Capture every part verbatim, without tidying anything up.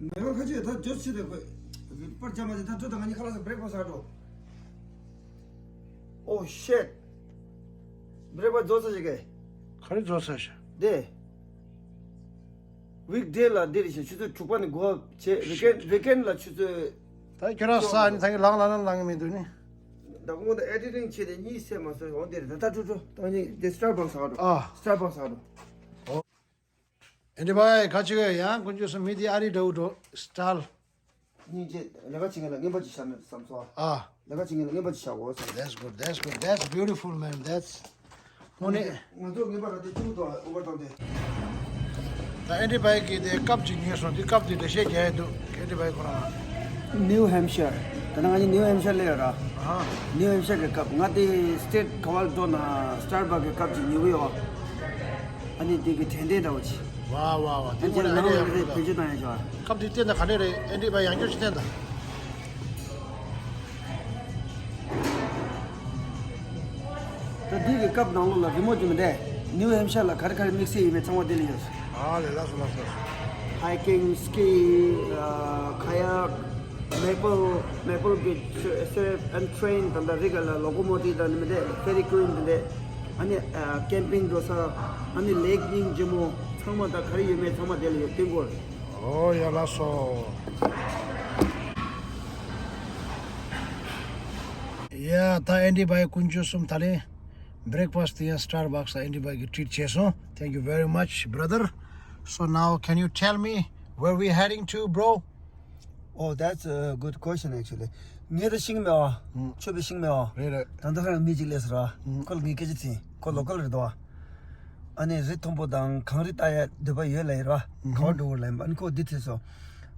མེ་ལོང་ཁ་ཆུ་ད་ཇོ་ཆི་དེ་ཁོས་པར་ཅ་མ་ཅི་ད་ཇོ་ད་ང་གཉིས་ཁ་ལག་ཟ་བྷི་རེག་ཕ་སི་ཊི་ཟ་འགྲོ། Oh shit. བྷི་རེག་ཕ་སི་ཊི་ཇོ་ས་ཞིག་གེ། ག་རེ་ཇོ་ས་ཞིག་དེ། ཝིག་ཌེ་ལ་འདི་རེད་ཤག་ཆུ་ཚོད་དྲུག་པ་ནས་དགུ་པ་བྱས། ཝིག་ཨེན་ཌི་ཝིག་ཨེན་ཌི་ལ་ཆུ་ཚོད། ད་ཁྱོད་རང་ས་ནི་ད་ངས་ལངས་ལ་ན་ལངས་མི་འདུག་ནི། ད་དགོང་དག་ཨེ་ཌི་ཊིང་བྱས་ཏེ་གཉིད་སད་མ་སོང་། འོ་འདི་རེད། ད་ད་འགྲོ་འགྲོ། ད་ངས་འདི་སི་ཊར་བྷག་སི་ཟ་འགྲོ། ཨ། སི་ཊར་བྷག་སི་ཟ་འགྲོ། ཨེ་འདྲི་བའི་ཁ་ཆེ་གི་ཡང་དཀོན་མཆོག་གསུམ་མི་དེ་ཨ་རི་འདྲ་བོ་འགྲོ་སི་ཊལ། སྙིང་རྗེ། ལས་ཀ་བྱེད་མཁན་ལ་རྔན་པ་ཅིག་བཞག་མེད་བསམ་སོང་། ཨ། ལས་ཀ་བྱེད་མཁན་ལ་རྔན་པ་ཅིག་བཞག་དགོས་བསམ། That's good, that's good, that's beautiful, man. That's དངོས་གནས། ང་ཚོ་ངེས་པར་ར་དེ་ཐུག་ཏུ་ཨུ་བར་བཏང་སྟེ། ད་ཨེ་འདྲི་བའི་གི་དེ་ཀབ་ཅིག་ཉོས་སོང་། དེ་ཀབ་དེ་འགྲེལ་བཤད་རྒྱག་ཡ་འདུག་ཨེ་འདྲི་བའི་ཁོ་རང་། ནིའུ་ཧེམ་ཤར། ད་ནང་ང་གཉིས་ནིའུ་ཧེམ་ཤར་སླེབས་ཡོད་ར། ཨ། ནིའུ་ཧེམ་ཤར་གི་ཀབ། ང་དེ་སི་ཊེཊ་ག་བར་འགྲོ་ན་སི་ཊར་བྷག་གི་ཀབ་ཅིག་ཉོ་གི་ཡོད། ཨ་ནི་དེ་གི་དྲན་རྟེན་འདྲ་བོ་ཅིག་ཝ་ཝ་ཝ། དེ་ཨ་ནི་ཁོ་རང་ཨ་ནི་ནང་ལ་ཡག་པོ་འདུག་བེད་སྤྱོད་བཏང་ཡ་ཞོ། ཀབ་དེ་བསྟན་ད་ག་འདྲས་རེད། ཨེ་འདྲི་བའི་ཡང་སྐྱར་ཅིག་བསྟན་ད། ད་འདི་གི་ཀབ་ནང་ལོགས་ལ་རི་མོ་ཅིག་མི་འདུག་ནིའུ་ཧེམ་ཤར་ལ་ག་རེ་ག་རེ་དམིགས་བསལ་ཡོད་མེད་ཚང་མ་འདི་ལ་ཡོད། ཨ་ལས། ལགས་སོ་ལགས་སོ། Hiking, ski, uh, kayak, maple, maple beach, surf and train དང་། ད་རི་ག་ལ་ལོ་ཀོ་མོ་ཊིབ་དང་ནི་མི་འདུག་ཕེ་རི་ཀུ་ཡིན་འདི་འདུག་ཨ་ནི་ཨ་ཀེམ་པིང་འགྲོ་ས། ཨ་ནི་ལེག་སྙིང་རྗེ་མོ། ཚང་མ་ད་ག་རེ་ཡོད་མེད་ཚང་མ་འདི་ལ་ཡོད། ཏིང་གོར། ཨོ་ཡ་ལགས་སོ། ཡ་ད་ཨེ་འདྲི་བའི་དཀོན་མཆོག་གསུམ། ད་ལན་བྷི་རེག་ཕ་སི་ཊི་དེ་ཡང་སི་ཊར་བྷག་སི་ཨེ་འདྲི་བའི་གིས་ཊྲིཊ་བྱས་སོང་། Thank you very much, brother. So now can you tell me where we heading to, bro? Oh, that's a good question actually. ངས་ད་ཤེས་ཀྱི་མེད་བ། ཨུམ། ཁྱོད་པས་ཤེས་ཀྱི་མེད་བ། རེད་རེད། ད་ལྟ་རང་མི་གཅིག་སླེབས་སོང་ར། ཨུམ། ཁོ་ལ་ངས་སྐད་ཆ་དྲིས། ཁོ་ལོ་ཀལ་རེད་དོ། ཨ་ནི་རི་མཐོན་པོ་དང་གངས་རི་ལྟ་ཡ་འདོད་པ་ཡོད་ལབ་ཡིན་ར། ཨུམ། ག་བ་འགྲོ་དགོས་ལབ་ཡིན་པ། ཨ་ནི་ཁོ་འདི་དྲིས་སོང་།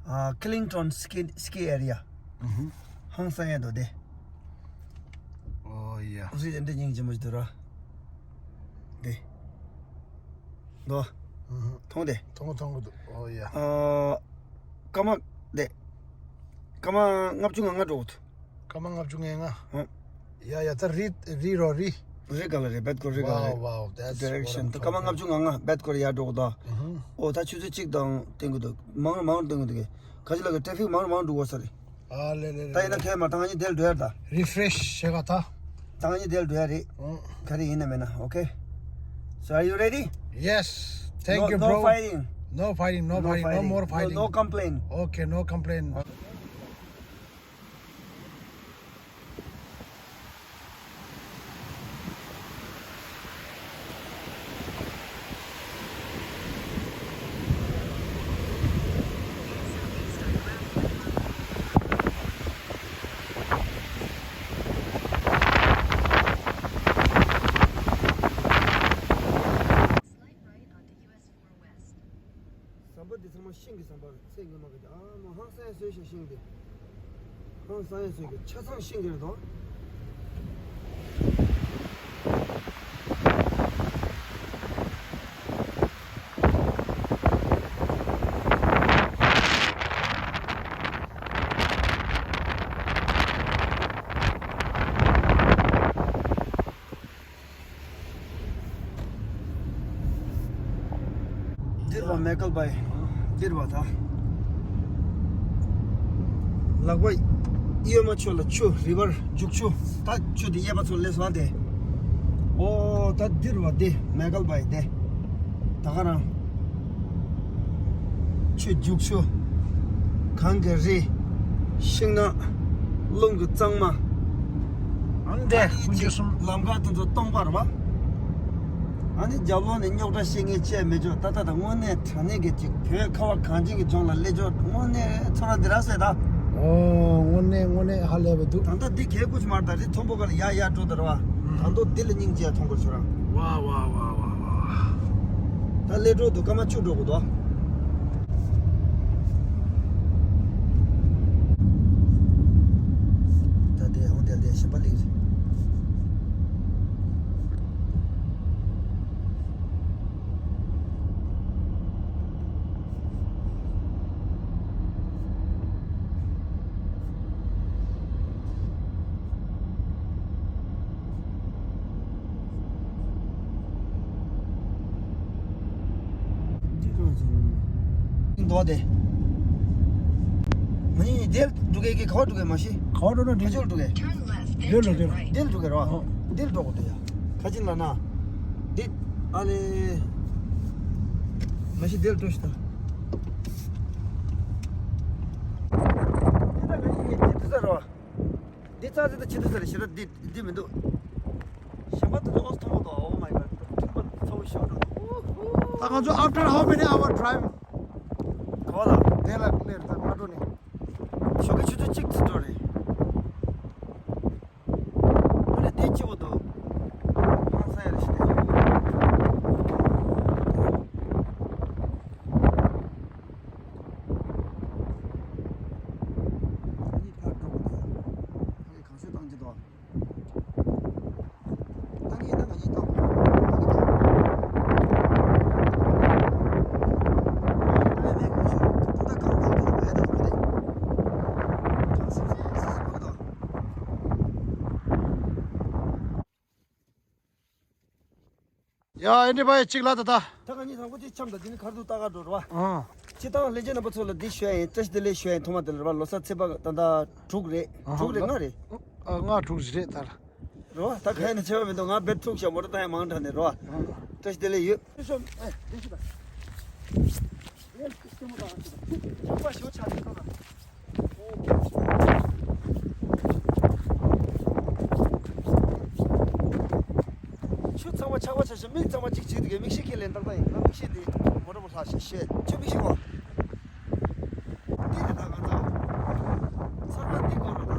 ཨ། Killington ski, ski area. ཨུམ། ཧང་སང་ཡ་འདུག་དེ། ཨོ་ཡ། རི་དེ་འདྲ་སྙིང་རྗེ་མོ་ཞིག་འདུག་ར། དེ། འདུག་ཨུམ། མཐོང་དེ། མཐོང་མཐོང་གི་འདུག་ཨོ་ཡ། ཨ། སྐར་མ་དེ། སྐར་མ་ལྔ་བཅུ་ང་ལྔ་འགྲོ་གི་འདུག་སྐར་མ་ལྔ་བཅུ་ང་ལྔ། ཨོ། ཡ་ཡ། ད་རི་རི་རོ་རི། རི་ག་ལ་རེད། བེད་ཀོ་རི་ག་ལ་རེད། Wow, wow, that's what I'm talking about. ཌའི་རེག་ཤན་ད་སྐར་མ་ལྔ་བཅུ་ང་ལྔ། བེད་ཀོ་རི་ཡར་འགྲོ་གི་འདུག་ཨུ་ཧུ། ཨོ་ད་ཆུ་ཚོད་གཅིག་དང་སྟོན་གི་འདུག་མང་རུ་མང་རུ་སྟོན་གི་འདུག་ག་ཅི་ལ་གི་ཊེ་ཕིག་མང་རུ་མང་རུ་འགྲོ་གི་ས་རེད། ཨ་ལེ་ལེ་ད་ཡིན་ན་ལེ། ཁྱེད་མ་ད་ང་གཉིས་དེར་འགྲོ་ཡ་རེད་ད། རི་ཕི་རེ་ཤི་བྱེད་ག་ད། ད་ང་གཉིས་དེར་འགྲོ་ཡ་རེད། ཨུ། ག་རེ་ཡིན་ན་མེད་ན། Okay. So are you ready? Yes. Thank you, bro. No, no fighting. No fighting, no fighting, no more fighting. No, no complain. Okay, no complain. ཟམ་པ་འདི་ཚང་མ་ཤིང་གི་ཟམ་པ་རེད། ཚེ་སྔོན་མ་གི། ཨ་མ། ཧང་སང་ཡ་བཟོས་ཤག་ཤིང་འདི། ཧང་སང་ཡ་བཟོས་ཀྱི་ཆ་ཚང་ཤིང་གི་རེད་དོ། འདིར་བ་མེ་ཀལ་བའི། འདིར་བ་ད། ལག་པ་གཡོན་མ་ཆུ་ལ་ཆུ། རི་བར་རྒྱུག་ཆུ། ད་ཆུ་དེ་གཡས་པ་ཚུར་སླེབས་སོང་དེ། ཨོ་ད་འདིར་བ་དེ་མེ་ཀལ་བའི་དེ། ད་ག་རང་། ཆུ་རྒྱུག་ཆུ། གངས་ཀྱི་རི། ཤིང་ནགས། རླུང་གི་གཙང་མ། ཨང་དེ་ཀུན་སྤྱོད་གསུམ། ལམ་ཁ་དེ་ཚོ་སྟོང་པ་རེད་པ། ཨ་ནི་རྒྱབ་ལོགས་ནས་རྙོག་དྲ་བཤད་མཁན་བྱས་མེད་ཆོག་ད་ལྟ་ད་དངོས་གནས་དྲང་གནས་ཀྱི་ཅིག་བོད་ཁ་བ་གངས་ཅན་གྱི་ལྗོངས་ལ་སླེབས་ཆོག་དངོས་གནས་ཚོར་བ་འདི་ར་སྲེད་ད། ཨོ། དངོས་གནས་དངོས་གནས་ཧ་ལས་པ་འདུག་ད་ལྟ་འདི་གས་སྐུ་ཅི་མར་ད་རི་མཐོན་པོ་ག་ལ་ཡ་ཡ་འགྲོ་ད་ར་བ། ད་མདོ་འདི་ལ་སྙིང་རྗེ་ཡ་མཐོང་གི་ཆོག་ར། ཝ་ཝ་ཝ་ཝ་ཝ། ད་སླེབས་འགྲོ་འདུག་སྐར་མ་བཅུ་འགྲོ་དགོས་འདུག་ད་དེ་འོང་དེ་དེ་ཞིམ་པ་ལེགས། འདི་གང་ཚོ་མདོ་སྟེ། ང་གཉིས་དེར་འགྲོ་གི་གི་ག་བ་འགྲོ་གི་མ་ཤེས། ག་བ་འགྲོ་ན་འགྲིག་ག་ཅོར་འགྲོ་གི Turn left, འདིར་འགྲོ། འདིར་འགྲོ་གི་རེད་བ། ཨོ། འདིར་འགྲོ་དགོས་འདུག་ཡ། ག་ཅི་ལ་ན། འདི། ཨ་ལེ། མ་ཤེས་དེར་འགྲོ་ཤི་ད། འདི་ད་ང་གཉིས་ཀྱི་དུས་ཚོད་རེད་བ། འདི་རྩ་ཚིག་ཏུ་ཆེ་དུས་ཚོད་རེད་ཤི་ད་འདི་འདི་མི་འདུག་གཞན་པ་དེ་ཚོ་ཨོ་ཐོང་མོ་དང་Oh my God། ཐུག་པ་ཚ་བོ་ཞོག་འགྲོ། ད་ང་ཚོ་after how many hour drive། ག་བ་ལ། དེ་ལ་ལེར་ད་ཕ་འགྲོ་ནས། ཞོགས་ཀྱི་ཆུ་ཚོད་གཅིག་ཙམ་འགྲོ་རེད། ཨ་ནི་དེ་སྐྱིད་པོ་འདུག་ཧང་སང་ཡ་རེ་ཞིག་དེ། ཨ་ནི་ཕར་འགྲོ་དགོས་འདུག་ཨ་ནི་གང་ཤོད་བཏང་གི་འདུག་ད་ངས་ད་ང་གཉིས་བཏང་། ད་ངས་བཏང་། ད་ཡ་མེད་ཁོ་ཤོད་ད་ད་གང་གང་གི་ད་ཡ་ད་ཁོ་རེད། གང་སེམས་སེམས་སེམས་སེམས་ཁོ་ད། ཡ་ཨེ་འདྲི་བ་ཡི་གཅིག་ལ་ད་ད། ད་ང་གཉིས་དང་པོ་དེ་འཆམ་ད་དེ་ནི་ཁར་དུ་ལྟ་ག་འགྲོ་ར་བ། ཨང་། སྤྱི་བཏང་ལྷན་རྒྱས་རྣམ་པ་ཚོ་ལ་འདི་ཞུ་ཡ་ཡིན། བཀྲ་ཤིས་བདེ་ལེགས་ཞུ་ཡ་ཡིན། ཐོག་མ་དེ་ལ་ར་བ་ལོ་གསར་ཚེས་པ་ད་ལྟ་དྲུག་རེད། ཨ་ཧ། དྲུག་རེད་ལྔ་རེད། ཨ་ལྔ་དྲུག་རེད་ད་ལ། ར་བ་ད་ག་ཡ་ནས་ཆེ་བ་མི་འདུག་ང་བེད་ཐུག་ཤག་མོ་ཊ་ད་ཡ་མང་དྲགས་ནས་ར་བ། ཨ་ཧ། བཀྲ་ཤིས་བདེ་ལེགས་ཡོད། ཤོམ་ཨེ་བདེ་ཤི་ད། ཨེ་སྐྱེ་མོ་ད་ཨ་ཤི་ད། ཐུག་པ་ཞོ་ཆ་ཆ་ད་ད། ཆུ་ཚང་མ་ཆག་པ་ཆག་ཤག་མིག་ཚང་མ་གཅིག་གཅིག་དེ་གའི་མིག་ཤེལ་ཁས་ལེན་ཏག་ཏག་ཡིན། ང་མིག་ཤེལ་དེ་མོ་ཊ་པོ་ལྷག་ཤེས་ཤེས་ཆུ་མིག་ཤེལ་གོ། འདི་རེད་ད་ང་ཚོ། ཚང་མ་འདི་སྐོར་རུ་ད།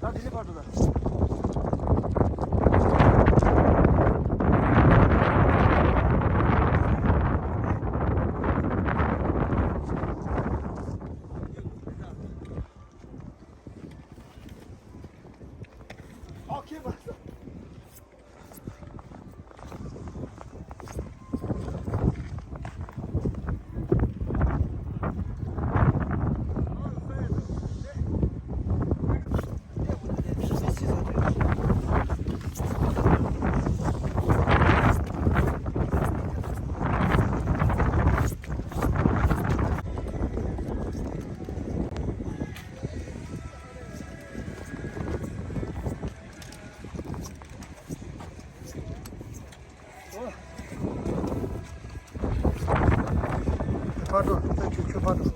ད་དེ་ནས་ཕར་འགྲོ་ད། ཨོ་ཁེ་པ། ཕར་འགྲོ། ད་ཁྱོད་ཁྱོད་ཕར་འགྲོ།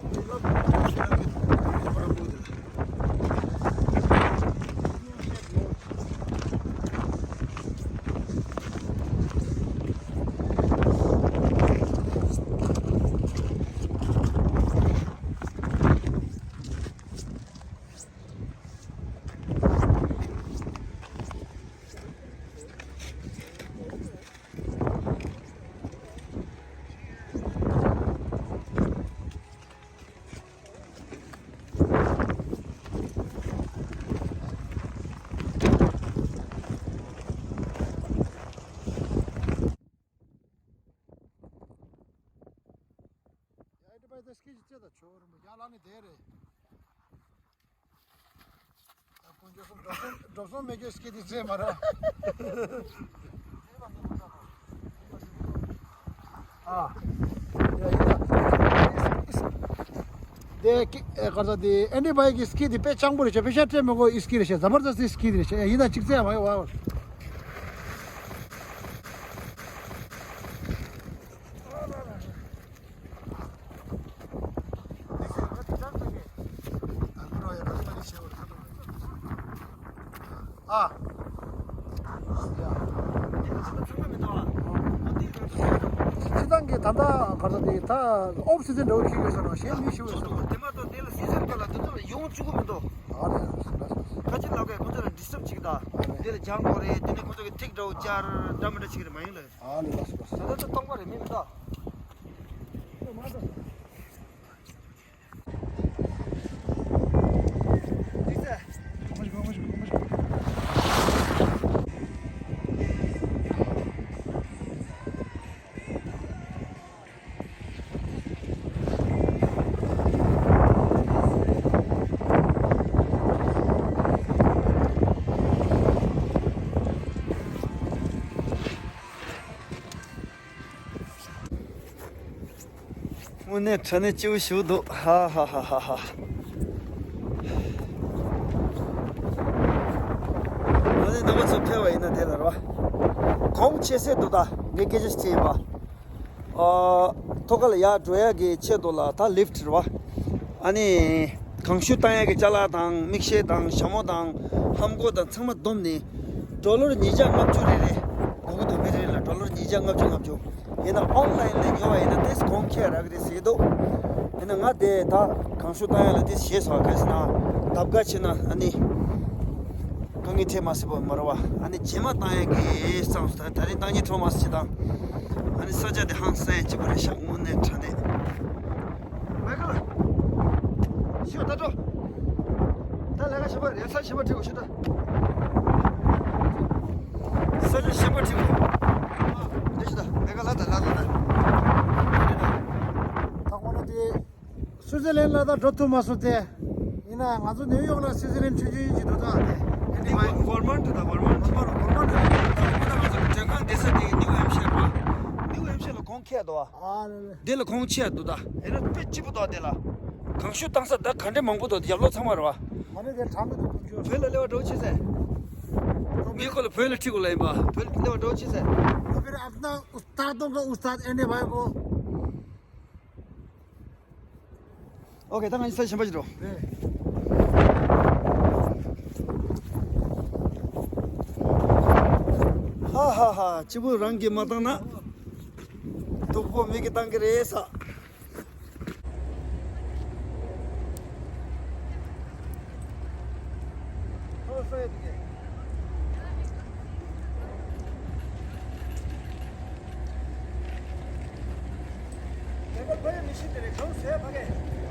ཡ་ཨེ་ཏི་པའི་ད་སྐད་ཅིག་ཅེ་ད་ཆོ་རུ་མི་ཡ་ལ་ནི་དེ་རེད། ད་དཀོན་མཆོག་གསུམ་འགྲོ་སོང་འགྲོ་སོང་མེད་རྒྱུ་སྐད་ཅིག་ཅེ་མ་ར། ཨ། ཡ་ཡ། དེ་ཀི་ཨེ་ག་ས་དེ་ཨེ་ཏི་པའི་གི་སྐད་དེ་དཔེ་སྤྱང་པོ་རེད་ཤག་དཔེ་ཤ་སྤྲད་མི་དགོས་ཨི་སྐད་རེད་ཤག་ཛ་བར་དསྟ་སི་སྐད་རེད་ཤག་ཡིན་ན་ཅིག་ཙེ་མ་ཡོང་བ། ཨ། སྤྱི་བཏང་གི་ད་ལྟ་ག་ཚོད་དེ་ད་ཨོཕ་སི་ཛན་འདྲ་བོ་ཁེལ་ཡོད་ས་རེད། གཞན་མི་ཤི་བ་ཡོད་ས་རེད། དེ་མ་གཏོགས་དེ་ལ་སི་ཛན་སྐབས་ལ་དེ་ཚོ་ལ་ཡོང་བཅུག་གི་མི་འདུག་ཨ་ལས་ལགས་སོ་ལགས་སོ། ཁ་ཆེ་ལབ་གས་ཁོ་ཚོ་ལ་ཌིས་ཊབ་བྱེད་ཀྱི་ད། ཨ་ལས། དེ་ལ་སྦྱང་དགོས་རེད། དེ་ནས་ཁོ་ཚོ་གི་ཐིག་འདྲ་བོ་བཅར་འདྲ་མི་འདྲ་བྱེད་ཀྱི་རེད་མ་ཡིན་ལ། ཨ་ལས་ལགས་སོ་ལགས་སོ། ད་ལྟ་ཚོ་སྟོང་པ་རེད། མི་མི་འདུག་དངོས་གནས་དྲང་གནས་སྐྱིད་པོ་ཞིག་འདུག་ཧ་ཧ་ཧ་ཧ་ཧ། ང་ནི་རྣམ་པ་ཚོ་ཕེབས་པ་ཡིན་ན་དེ་ལ་རོ། གོམ་ཆེ་སེ་འདུག་ད་ངས་སྐད་ཆ་ཞིག་བྱས་ཡིན་པ། ཨ། ཐོག་ཁ་ལ་ཡར་འགྲོ་ཡག་གི་ཆེད་དུ་ལ་ད་ལིཕ་ཊི་རེད་བ། ཨ་ནི། གང་ཤུ་བཏང་ཡག་གི་ཅ་ལག་དང་མིག་ཤེལ་དང་ཞྭ་མོ་དང་ལྷམ་གོག་དང་ཚང་མ་བསྡོམས་ནས་ཌོ་ལར་ཉིས་བརྒྱ་ལྔ་བཅུ་རེ་རེ་དགོས་ཀྱི་འདུག་མི་རེ་རེ་ལ་ཌོ་ལར་ཉིས་བརྒྱ་ལྔ་བཅུ་ལྔ་བཅུ། ཡིན་ན་ཨོན་ལན་ལ་ཉོ་བ་ཡིན་ན་ཏོག་ཙམ་གོང་ཁེ་རག་གི་རེད་ཟེར་གྱི་འདུག་ཡིན་ན་ང་དེ་ད་གང་ཤུ་བཏང་ཡག་ལ་ཏོག་ཙམ་ཞེད་སོང་། ག་རེ་ཟེར་ན་ལྡབ་འགའ་ཕྱིན་ན་ཨ་ནི། དཀའ་ངལ་འཕྲད་མ་སྲིད་པ་མ་རེད་བ། ཨ་ནི་རྗེས་མ་བཏང་ཡག་གི་བསམ་སོང་། ད་ད་རེས་བཏང་སྙིང་བྲོ་མ་སོང་ཅི་དང་། ཨ་ནི་ས་ཆ་དེ་ཧང་སང་སྐྱིད་པོ་རེད་ཤག་དངོས་གནས་དྲང་གནས། མེ་ཁལ། ཤི་བ་ད་འགྲོ། ད་ལས་ཀ་ཞིམ་པ་རེད། ས་ཞིམ་པ་ཁྲིད་དགོས་ཤི་ད། ས་ཆ་ཞིམ་པ་ཁྲིད་དགོས། འདི་ཤི་ད་མེ་ཁལ་ལ་ད་ལ་ད་ད། ད་ཁོ་ན་དེ། སུའུ་ཙི་ལན་ལ་ད་འགྲོ་ཐུབ་མ་སོང་སྟེ། ཡིན་ན་ང་ཚོ་ནིའུ་ཡོག་ལ་སུའུ་ཙི་ལན་ཆུང་ཆུང་ཡིན་གྱི་འགྲོ་ཐུབ་ཨ་དེ། ཨ་ནི་ཝར་ཝར་མར་འགྲོ་ད་ཝར་མར། ཝར་མར་ཝར་མར་འགྲོ། ད་ང་ཚོ་མགྲོན་ཁང་བསྡད་ས་དེ་ནིའུ་ཧེམ་ཤར་རེད་བ། ནིའུ་ཧེམ་ཤར་ལ་གོང་ཁེ་འདུག་ཨ། ཨ་ལེ་ལེ། དེ་ལ་གོང་ཆེ་འདུག་ད་ཨེ་ན་དཔེ་སྐྱིད་པོ་འདུག་དེ་ལ། གང་ཤུ་བཏང་ས་ད་ག་འདྲེ་མང་པོ་འདུག་ཡབ་ལོ་ཚང་མ་རེད་བ། ང་ནི་དེ་གྲང་གི་འདུག་ཁུག་ཀྱོ། བོད་ལ་སླེབས་པ་འདྲ་བོ་བྱེད་ཟེར། ངས་ཁོ་ལ་བོད་ལ་ཁྲིད་དགོས་ལ་ཡིན་པ། བོད་ལ་སླེབས་པ་འདྲ་བོ་བྱེད་ཟེར། तो फिर अपना उस्तादों का उस्ताद एंडी भाई को ཨོ་ཁེ། ད་ང་ཚོ་ས་ཞིམ་པ་ཞིག་འགྲོ། ཧ་ཧ་ཧ། སྐྱིད་པོ་རང་གིས་མ་བཏང་ན། སྡུག་པོ་མི་གིས་བཏང་གི་རེད་ས།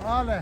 ཨ་ལེ།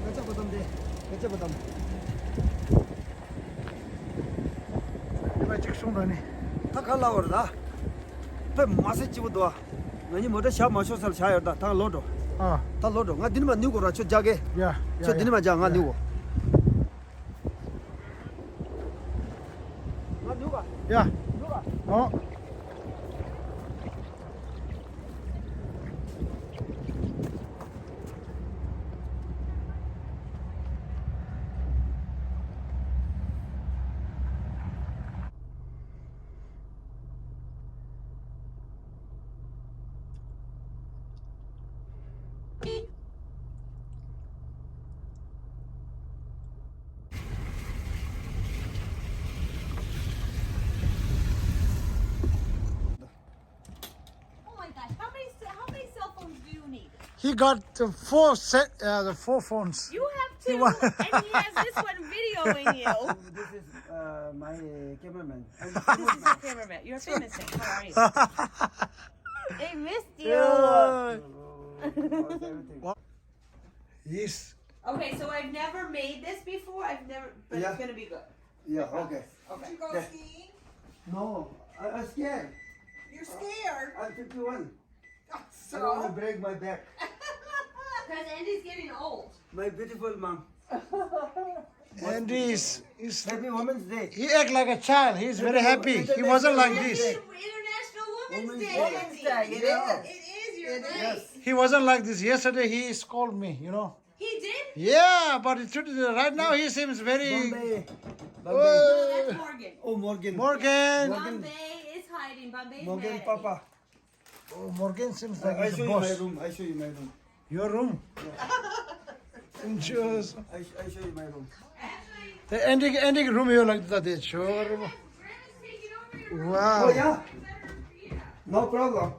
ངེད་ཅག་པ་དམ་དེ། ངེད་ཅག་པ་དམ། ཉི་མ་གཅིག་སོང་ད་ནི། ད་ག་ལ་བར་ད། དཔེ་མ་སྲིད་སྐྱིད་པོ་འདུག་ཨ། ང་གཉིས་མོ་ཊ་བཞག་མ་ཆོག་སར་བཞག་ཡོད་ད། ད་ལོག་འགྲོ། ཨ། ད་ལོག་འགྲོ། ང་འདི་ནས་མར་ནུར་དགོས་ར། ཁྱོད་རྒྱག་གེ། ཡ། ཡ། ཁྱོད་འདི་ནས་མར་རྒྱག་ང་ནུར་དགོས། ང་ནུར་ག་ཡ། ནུར་ག་ཨོ། Oh my gosh, how many, how many cell phones do you need? He got the four set, uh, the four phones. You have two, wa- and he has this one videoing you. This is uh, my cameraman. This is your cameraman. You're famous now. How are you? They missed you. Yeah. How's everything? Yes. Okay, so I've never made this before. I've never, but it's Yeah. gonna be good. Yeah, okay. Okay. Did you go Yeah. skiing? No, I, I'm scared. You're scared? I'm fifty-one. I don't want to So? break my back. Because Andy's getting old. My beautiful mom. Andy is, is Happy Women's Day. He act like a child. He's very happy. He wasn't like this. International Women's Women's Day. Day. Women's Day, it Yeah. is. It is. You're It right. is. He wasn't like this. Yesterday he scolded me, you know. He did? Yeah, but it should, right now he seems very Bombay. Bombay. No, that's Morgan. Oh, Morgan. Morgan. Morgan. Bombay is hiding. Bombay is Morgan mad at me. Papa. Oh, Morgan seems like I, I he's show a you my boss. Room. I show you my room. Your room? Yeah. Just I, sh- I show you my room. Actually, the ending ending room you like that is sure. Grandma's, Grandma's taking over your room. Wow. Oh, yeah. No problem.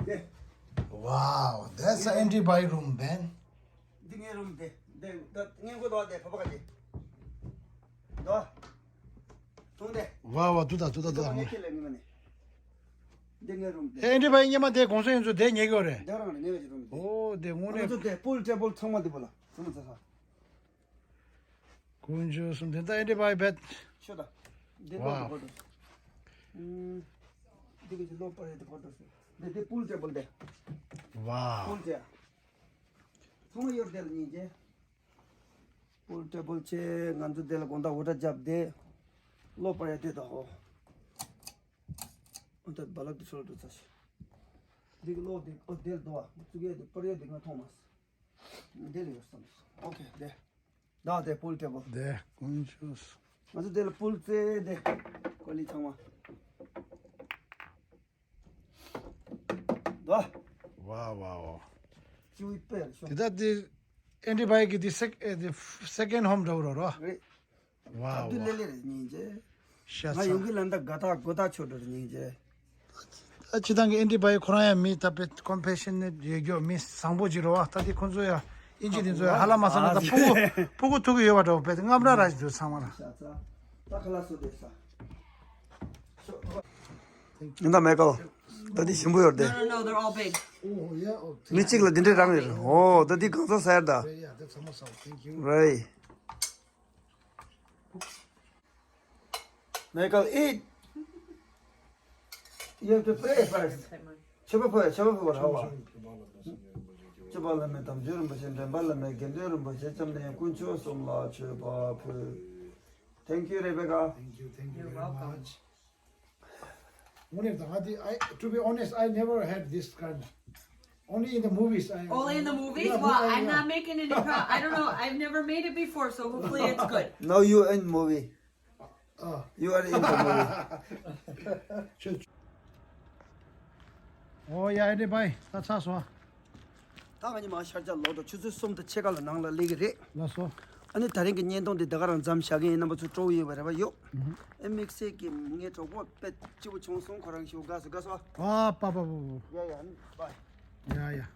Yeah. Wow, that's an Andy by room, man. ངའི་རུམ་དེ། དེ་ད་ངའི་མགོ་དོ་དེ་ཕ་པ་ག་དེ། དོ། ཐུང་དེ། ཝ་ཝ་དུ་ད་དུ་ད་དུ་ད་ངའི་མོ། ཁྱེད་ལས་ངི་མ་ནི། འདི་ངའི་རུམ་དེ། ཨེ་འདྲི་བའི་ཉི་མ་དེ་གོང་ས་ཡོན་ཚོ་དེ་ཉེ་གི་རེད། དེ་རང་ངའི་རུམ་དེ། ཨོ་དེ་དངོས་གནས། ཚོ་དེ་པུལ་ཊེ་བལ་ཚང་མ་དེ་པོ་ལ་ཚང་མ་ཚ་ས། དཀོན་མཆོག་གསུམ། དེ་ད་ཨེ་འདྲི་བའི་བེད། ཤོད་ད། འདི་ཝ། ལོག་དེ་ཕོ་ཏོ། ཨུམ། འདི་གི་ལོག་པར་དེ་ཕོ་ཏོ། འདི་དེ་པུལ་ཊེ་བལ་དེ། ཝ། པུལ་ཊེ། ཚང་མ་ཡོད་དེ་ལ་ཉིན་རྗེ། པུལ་ཊེ་བལ་ཆེ། ང་ཚོ་དེ་ལ་དགོང་དག་འུ་ཏྲ་རྒྱབ་དེ། ལོག་པར་དེ་དོ་ཧོ། འོན་ཏེ་བ་ལག་དུ་ཤོར་འགྲོ་ཚར་ཤག་འདི་གི་ལོག་དེ་ཨོ་དེ་ལ་དོ་བ། ཙུག་ཡ་དེ་པར་ཡ་དེ་ང་མཐོང་མ་སོང་། དེ་ལ་ཡོད་བསམ་སོང་། ཨོ་ཁེ་དེ། ད་དེ་པུལ་ཊེ་བལ། དེ་དཀོན་མཆོག་གསུམ། ང་ཚོ་དེ་ལ་པུལ་རྩེ་དེ། ཀོ་ལི་ཚང་མ། དོ། ཝ་ཝ་ཝ། ཅུའི་པེར་ཤོ། དེ་ད་དེ་ཨེ་འདྲི་བའི་གི་དེ་སེག་ཨེ་དེ་སེ་ཀེན་ཌི་ཧོམ་འདྲ་བོ་རོ་རོ། རེད། ཝ་ད་དུས་ཝ། ལེ་ལེ་རེད་ཉིན་རྗེ། ཤ་ང་ཚ། ཡོང་གི་ལན་ད་ག་ཐག་གོ་ཐག་ཆོད་འགྲོ་རེད་ཉིན་རྗེ། ད་སྤྱི་བཏང་གི་ཨེ་འདྲི་བའི་ཁོ་རང་ཡང་མི་ད་པེ་ཀོམ་པེ་ཤན་ནེ་ཡོད་རྒྱུ་མི་བཟང་པོ་ཅིག་རེད་བ། ད་དེ་ཁོ་ཚོ་ཡང་ཨིན་ཇི་དེ་ཚོ་ཡང་ཧ་ལམ་མ་བཟང་ན་ད་ཕྲུ་གུ་ཕྲུ་གུ་ཐུག་གི་ཡོད་པ་འདྲ་བོ། པེ་དེ་རྔམ་ར་ར་ཞིག་འདུག་ཚང་མ་ལ། ཤ་ཚ། ད་ཁ་ལག་སུ་དེ་ས། ཡིན་ད་མེ་ཀལ། ད་འདི་ཞིམ་པོ་ཡོད་དེ། No, no, no, they're all big. མི་གཅིག་ལ་འདི་འདྲའི་རང་ཡོད་རེད། ཨོ་ད་འདི་གང་ཚ་ཟེར་ད། Yeah, yeah, that's almost all. Thank you. Right. Michael, eat. You have to pray first. མཆོད་པ་ཕུལ། མཆོད་པ་ཕུལ་བར་ཧ་བ། སྤྱི་བ་བླ་མེད་དམ་ཆོས་རིན་པོ་ཆེ། འདྲེན་པ་བླ་མེད་དགེ་འདུན་རིན་པོ་ཆེ། སྐྱབས་གནས་དཀོན་མཆོག་གསུམ་ལ་མཆོད་པ་ཕུལ། Thank you, Rebecca. Thank you, thank you very much. You're welcome. Only the, I, to be honest, I never had this kind. Only in the movies. I, only in the movies? Yeah, well, I'm not making any pro-, I don't know. I've never made it before, so hopefully it's good. Now you in movie. You are in the movie. ཨོ་ཡ་ཨེ་འདྲི་བའི་ད་ཚར་སོང་། ད་ང་གཉིས་མ་ཤར་རྒྱག་ལོག་དང་ཆུ་ཚོད་གསུམ་དང་ཕྱེད་ཀ་ལ་ནང་ལ་སླེབས་ཀྱི་རེད། ལགས་སོ། ཨ་ནི་ད་རིང་གི་བརྙན་ཐུང་འདི་ད་ག་རང་མཚམས་བཞག་གི་ཡིན། རྣམ་པ་ཚོ་སྤྲོ་བོ་ཡོད་པའི་རེ་བ་ཡོད། ཨེ་དམིགས་བསལ་གྱི་ངའི་གྲོགས་པོ་དཔེ་སྐྱིད་པོ་བྱུང་སོང་། ཁོ་རང་ཞུ་དགའ་སོ་དགའ་སོ། ཨ་པ་པ་པ་པ། ཡ་ཡ་ཨ་ནི་བའི། ཡ་ཡ།